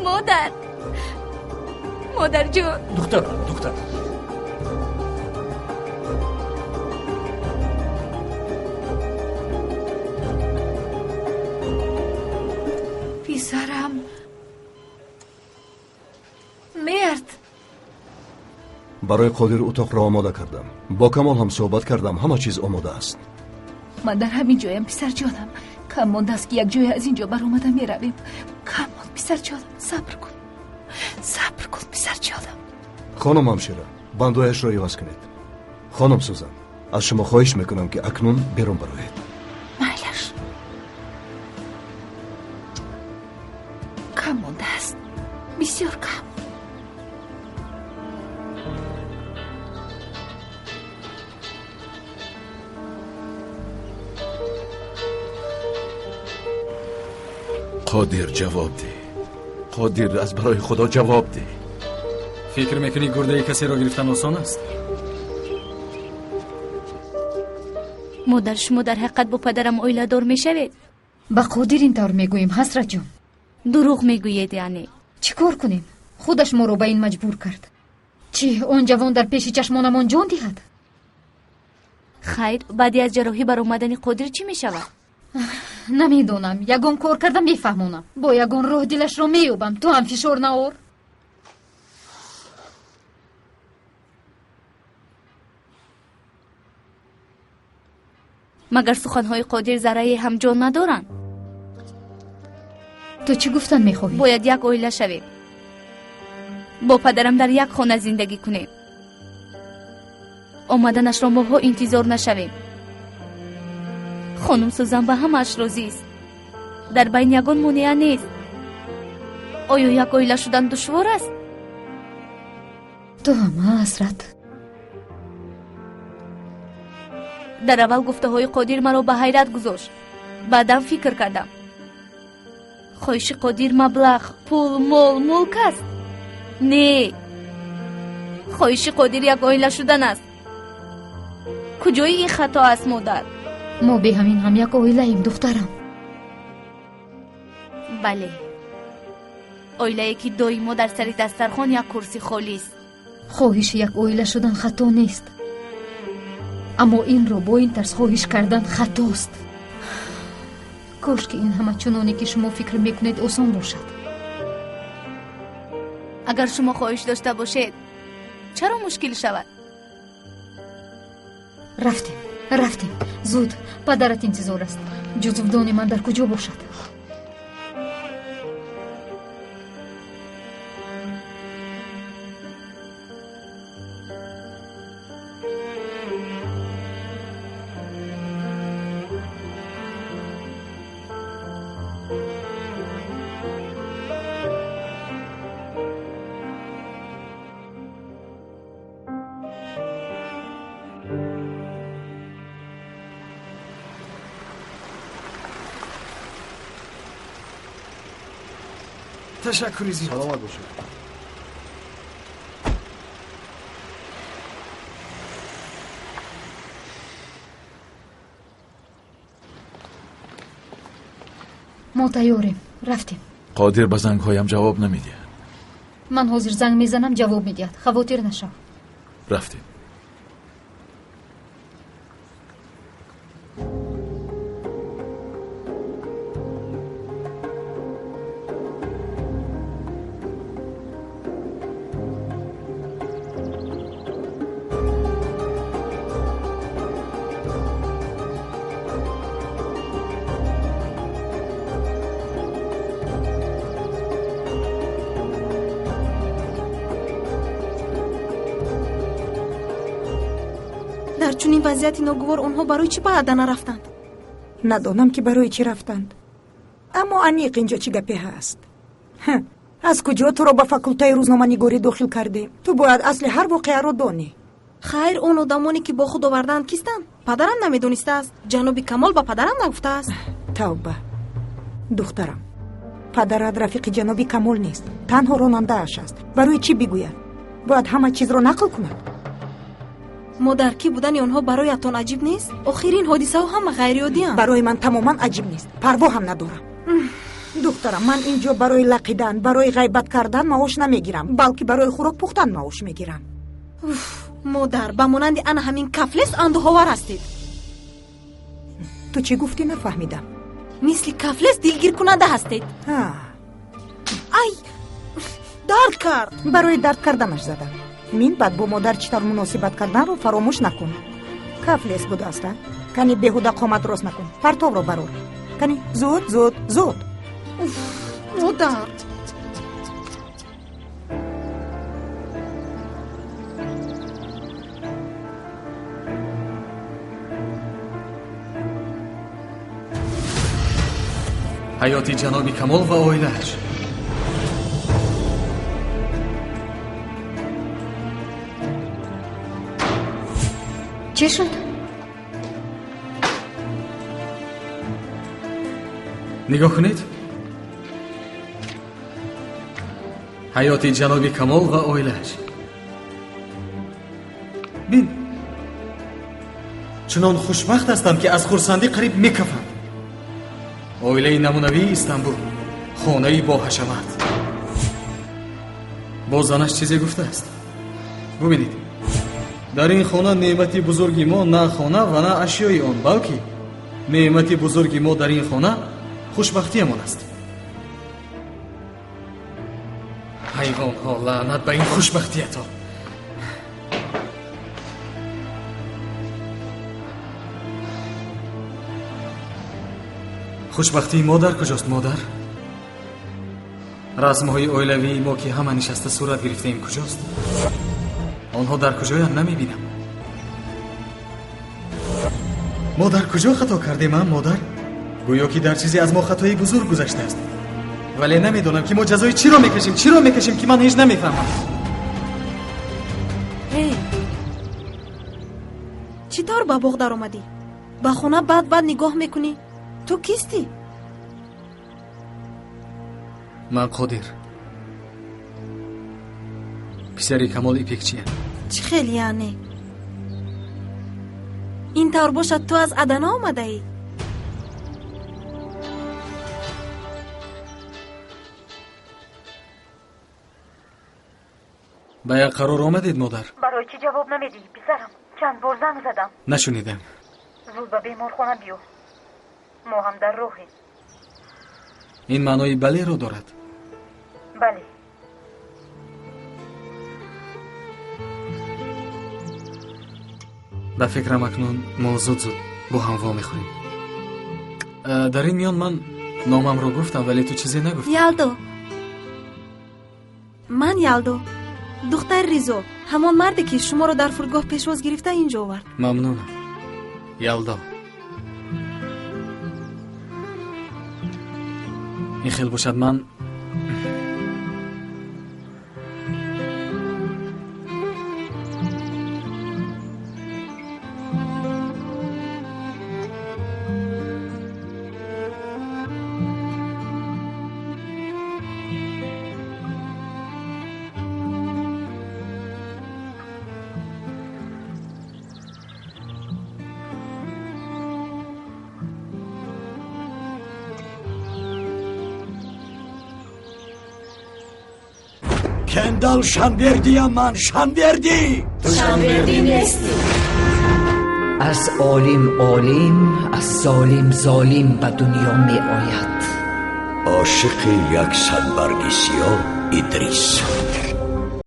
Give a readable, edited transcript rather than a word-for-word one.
Модар, модарҷон. Духтар, духтар. Писарам мерд. Барои Қодир утоқро омода кардам. Бо Камол ҳам суҳбат кардам, ҳама чиз омода аст. Ман дар ҳамин ҷоям, писарҷонам. Кам мондааст, ки як ҷое аз ин ҷо баромада меравем. Кам монд, писарҷонам, сабр кун, сабр кун, писарҷонам. Хонум ҳамшира, бандояшро иваз кунед. Хонум Сузан, аз шумо хоҳиш мекунам, ки акнун берун бароед. Майлаш, кам мондааст, бисёр кам. Қодир, ҷавоб деҳ. Қодир, аз барои Худо ҷавоб деҳ. Фикр мекунӣ, гурдаи касеро гирифтан осон аст? Модар, шумо дар ҳақиқат бо падарам оиладор мешавед? Ба Қодир ин тавр мегӯем, Ҳасратҷон. Дурӯғ мегӯед, яъне? Чӣ кор кунем? Худаш моро ба ин маҷбур кард. Чӣ, он ҷавон дар пеши чашмонамон ҷон диҳад? Хайр, баъди аз ҷарроҳӣ баромадани Қодир чӣ мешавад? Намедонам. Ягон кор карда мефаҳмонам. Бо ягон роҳ дилашро меёбам. Ту ҳам фишор наор. Магар суханҳои Қодир заррае ҳам ҷон надоранд? Ту чӣ гуфтан мехоҳӣ? Бояд як оила шавем, бо падарам дар як хона зиндагӣ кунем, омаданашро моҳҳо интизор нашавем. Хонум Сузан ба ҳамааш розист, дар байн ягон монеа нест. Оё як оила шудан душвор аст? Ту ҳам, Ҳасрат. Дар аввал гуфтаҳои Қодир маро ба ҳайрат гузошт. Баъдан фикр кардам, хоҳиши Қодир маблағ, пул, мол, мулк аст? Не, хоҳиши Қодир як оила шудан аст. Куҷои ин хато аст, модар? Мо бе ҳамин ҳам як оилаем, духтарам. Бале, оилае ки доимо дар сари дастархон як курси холист. Хоҳиши як оила шудан хато нест, аммо инро бо ин тарз хоҳиш кардан хатост. Кош ки ин ҳама чуноне ки шумо фикр мекунед осон бошад. Агар шумо хоҳиш дошта бошед, чаро мушкил шавад? Рафтем, рафтем, зуд, падарат интизор аст. Ҷузувдони ман дар куҷо бошад? Ташаккури зиёд. Саломат бошед. Мо тайёрем, рафтем. Қодир ба зангҳоям ҷавоб намедиҳад. Ман ҳозир занг мезанам, ҷавоб медиҳад. Хавотир нашав. Рафтем. Дар чунин вазъияти ногувор онҳо барои чӣ ба Адана рафтанд? Надонам, ки барои чӣ рафтанд, аммо аниқ инҷо чӣ гапе ҳаст. Аз куҷо туро ба факултаи рӯзноманигорӣ дохил кардем? Ту бояд асли ҳар воқеаро донӣ. Хайр, он одамоне ки бо худ овардаанд кистанд? Падарам намедонистааст. Ҷаноби Камол ба падарам нагуфтааст. Тавба, духтарам, падарат рафиқи ҷаноби Камол нест, танҳо ронандааш аст. Барои чӣ бигӯяд? Бояд ҳама чизро нақл кунад. Модар, кӣ будани онҳо бароятон аҷиб нест? Охир ин ҳодисаҳо ҳама ғайриоддианд. Барои ман тамоман аҷиб нест, парво ҳам надорам. Духтарам, ман инҷо барои лақидан, барои ғайбат кардан маош намегирам, балки барои хӯрок пухтан маош мегирам. Модар, ба монанди ана ҳамин кафлес андӯҳовар ҳастед. Ту чӣ гуфтӣ, нафаҳмидам. Мисли кафлес дилгиркунанда ҳастед. Ай, дард кард. Барои дард карданаш задам. Мин баъд бо модар чӣ тавр муносибат карданро фаромӯш накун. Кафлес будааст, а? Кани беҳуда қомат рост накун. Партовро барор. Кани зуд, зуд, зуд. Модар. Ҳаёти ҷаноби Камол ва оилааш. Чӣ шуд? Нигоҳ кунед. Ҳаёти ҷаноби Камол ва оилааш. Бин, чунон хушбахт ҳастам, ки аз хурсандӣ қариб мекафам. Оилаи намунавии Истанбул, хонаи бо ҳашамат. Бо занаш чизе гуфтааст. Бубинед, дар ин хона неъмати бузурги мо на хона ва на ашёи он, балки неъмати бузурги мо дар ин хона хушбахтиамон аст. Ҳайвонҳо, лаънат ба ин хушбахтиятон. Хушбахтии мо дар куҷост, модар? Расмҳои оилавии мо, ки ҳама нишаста сурат гирифтаем, куҷост? Онҳо дар куҷоянд, намебинам. Мо дар куҷо хато кардем, а, модар? Гӯё ки дар чизе аз мо хатои бузург гузаштааст. Вале намедонам, ки мо ҷазои чиро мекашем, чиро мекашем, ки ман ҳеҷ намефаҳмам. Эй, чӣ тавр ба боғ даромадӣ? Ба хона бад бад нигоҳ мекунӣ? Ту кистӣ? Ман Қодир, писари Камол Ипекчиям. Чӣ хел яъне? Ин тавр бошад, ту аз Адана омадаӣ? Ба як қарор омадед, модар? Барои чӣ ҷавоб намедиҳӣ, писарам? Чанд бор занг задам. Нашунидам. Зуд ба беморхона биё. Мо ҳам дар роҳем. Ин маънои балеро дорад? Бале. Ба фикрам, акнун мо зуд-зуд бо ҳам вомехӯрем. Дар ин миён ман номамро гуфтам, вале ту чизе нагуфтӣ. Ялдо. Ман Ялдо, духтари Ризо, ҳамон марде, ки шуморо дар фурудгоҳ пешвоз гирифта инҷо овард. Мамнунам, Ялдо. Ин хел бошад, ман Кендал Шанвердиям ман, Шанвердӣ! Шанвердӣ нестӣ. Аз олим олим, аз золим золим ба дунё меояд. Ошиқи як садбарги сиёҳ Идрис.